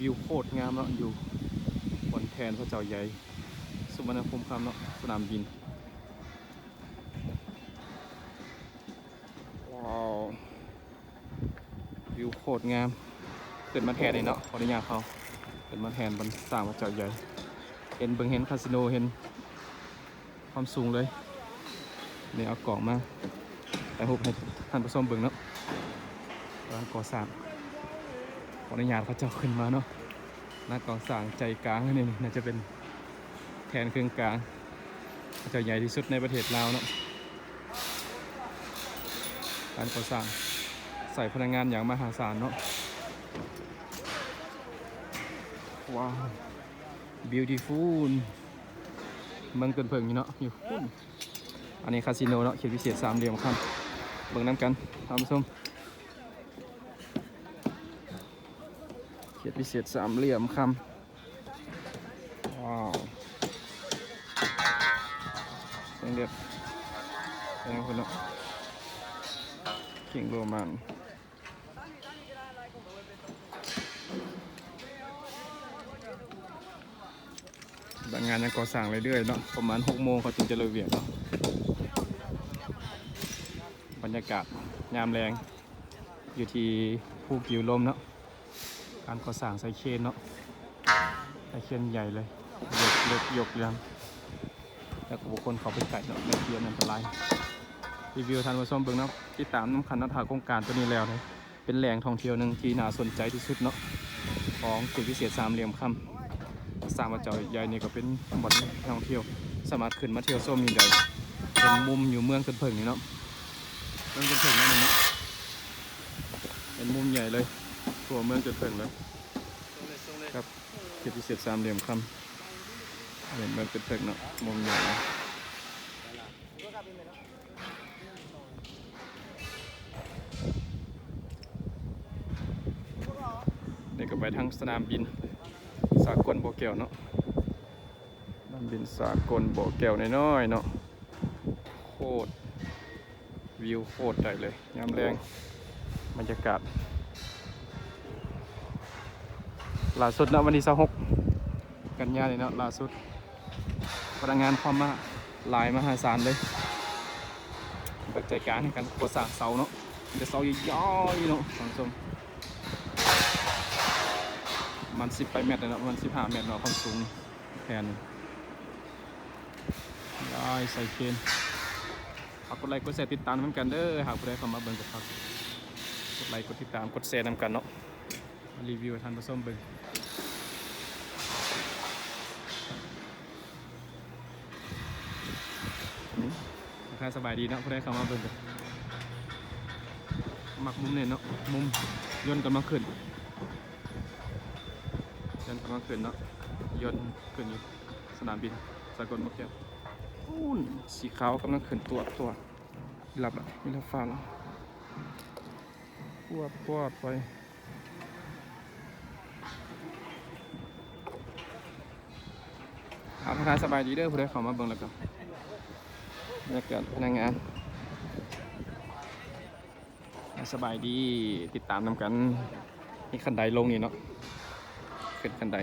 ວິວໂຄດງາມເນາະ ຢູ່ບ່ອນແທ່ນພະເຈົ້າໃຫຍ່ ສຸວັນນະພູມຄຳເນາະ ສະໜາມບິນ. ວ້າວ ວິວໂຄດງາມ. ຂຶ້ນມາແທ່ນນີ້ເນາະ ຂໍອະນຸຍາດເຮົາ ຂຶ້ນມາແທ່ນບ່ອນສ້າງພະເຈົ້າໃຫຍ່ ເຫັນ ເບິ່ງເຫັນຄາສິໂນ ເຫັນຄວາມສູງເລີຍ. ນີ້ເອົາກ້ອງມາຖ່າຍຮູບໃຫ້ທ່ານຜູ້ຊົມເບິ່ງເນາະ ກຳລັງກໍ່ສ້າງ. ຂໍອະນຸຍາດເຂົາເຈົ້າຂຶ້ນມາເນາະ. ນັກກໍ່ສ້າງໃຈກາງນີ້ ໜ້າຈະເປັນແທ່ນເຄິ່ງກາງ ເຂົາເຈົ້າໃຫຍ່ທີ່ສຸດໃນປະເທດລາວເນາະ. ການກໍ່ສ້າງໃຊ້ພະລັງງານຢ່າງມະຫາສານເນາະ. ວ້າວ beautiful ເມືອງຕົ້ນເຜິ້ງນີ້ເນາະ ຢູ່ພຸ້ນ. ອັນນີ້ຄາສິໂນເນາະ ເຂດພິເສດສາມຫຼ່ຽມຄຳ ເບິ່ງນຳກັນທ່ານຜູ້ຊົມ. ເຂດພິເສດສາມຫຼ່ຽມຄຳ. ວ້າວ ເບິ່ງເດີ ເບິ່ງພຸ້ນເນາະ ຄິງໂຣມັນ. ພະນັກງານຍັງກໍ່ສ້າງເລື້ອຍໆເນາະ ປະມານຫົກໂມງເຂົາຈຶ່ງຈະເລີກວຽກເນາະ. ບັນຍາກາດຍາມແລງຢູ່ທີ່ພູກີວລົມເນາະ ການກໍ່ສ້າງສາຍເຄນເນາະ ສາຍເຄນໃຫຍ່ເລີຍ ຍົກເລິກຍົກເລື່ອງ ແລ້ວກໍບໍ່ຄວນເຂົ້າໄປໃກ້ເນາະ ໄປທຽນອັນຕະລາຍ. ຣີວິວໃຫ້ທ່ານຜູ້ຊົມເບິ່ງເນາະ ຕິດຕາມນຳກັນເນາະ ຖ້າໂຄງການໂຕນີ້ແລ້ວເນາະ ເປັນແຫຼ່ງທ່ອງທ່ຽວໜຶ່ງທີ່ໜ້າສົນໃຈທີ່ສຸດເນາະ ຂອງເຂດພິເສດສາມຫຼ່ຽມຄຳ. ສ້າງພະເຈົ້າໃຫຍ່ນີ້ກໍເປັນບ່ອນທ່ອງທ່ຽວ ສາມາດຂຶ້ນມາທ່ຽວຊົມຢູ່ໄດ້ ເປັນມຸມຢູ່ເມືອງຕົ້ນເຜິ້ງນີ້ເນາະ ເມືອງຕົ້ນເຜິ້ງນີ້ເນາະ ເປັນມຸມໃຫຍ່ເລີຍ ທົ່ວເມືອງຕົ້ນເຜິ້ງເລີຍ ກັບເຂດພິເສດສາມຫຼ່ຽມຄຳ ເປັນເມືອງຕົ້ນເຜິ້ງເນາະ ມຸມໃຫຍ່ເນາະ. ນີ້ກໍໄປທາງສະໜາມບິນສາກົນບໍ່ແກ້ວເນາະ ສະໜາມບິນສາກົນບໍ່ແກ້ວນ້ອຍໆເນາະ. ໂຄດ ວິວໂຄດໄດ້ເລີຍ ຍາມແລງ ບັນຍາກາດ. ລ່າສຸດເນາະ ວັນທີຊາວຫົກ ກັນຍານີ້ເນາະ ລ່າສຸດ ພະນັກງານເຂົ້າມາຫຼາຍມະຫາສານເລີຍ ເບິກໃຈການໃນການກໍ່ສ້າງເສົາເນາະ ມີແຕ່ເສົາໃຫຍ່ໆເນາະທ່ານຜູ້ຊົມ ປະມານສິບປາຍແມັດເນາະ ປະມານສິບຫ້າແມັດເນາະ ຄວາມສູງແຜ່ນ ຫຼາຍສາຍເຄນ. ຝາກກົດໄລກົດແຊຕິດຕາມນຳກັນເດີ ຫາກຜູ້ໃດເຂົ້າມາເບິ່ງກໍຝາກກົດໄລກົດຕິດຕາມກົດແຊນຳກັນເນາະ. ມາຣີວິວໃຫ້ທ່ານຜູ້ຊົມເບິ່ງ ທັກທາຍສະບາຍດີເນາະ ຜູ້ໃດເຂົ້າມາເບິ່ງກໍມັກມຸມນີ້ເນາະ ມຸມຍົນກຳລັງຂຶ້ນ ຍົນກຳລັງຂຶ້ນເນາະ ຍົນຂຶ້ນຢູ່ສະໜາມບິນສາກົນບໍ່ແກ້ວ ປູ້ນ ສີຂາວກຳລັງຂຶ້ນຕົວະໆ ອີ່ຫຼັບລະ ອີ່ຫຼັບຟ້າລະ ປວດໆໄປ. ອາ ທັກທາຍສະບາຍດີເດີ ຜູ້ໃດເຂົ້າມາເບິ່ງແລ້ວກໍ ບັນຍາກາດພະນັກງານ ສະບາຍດີ ຕິດຕາມນຳກັນ. ມີຄັນໄດລົງນີ້ເນາະ ຂຶ້ນຄັນໄດ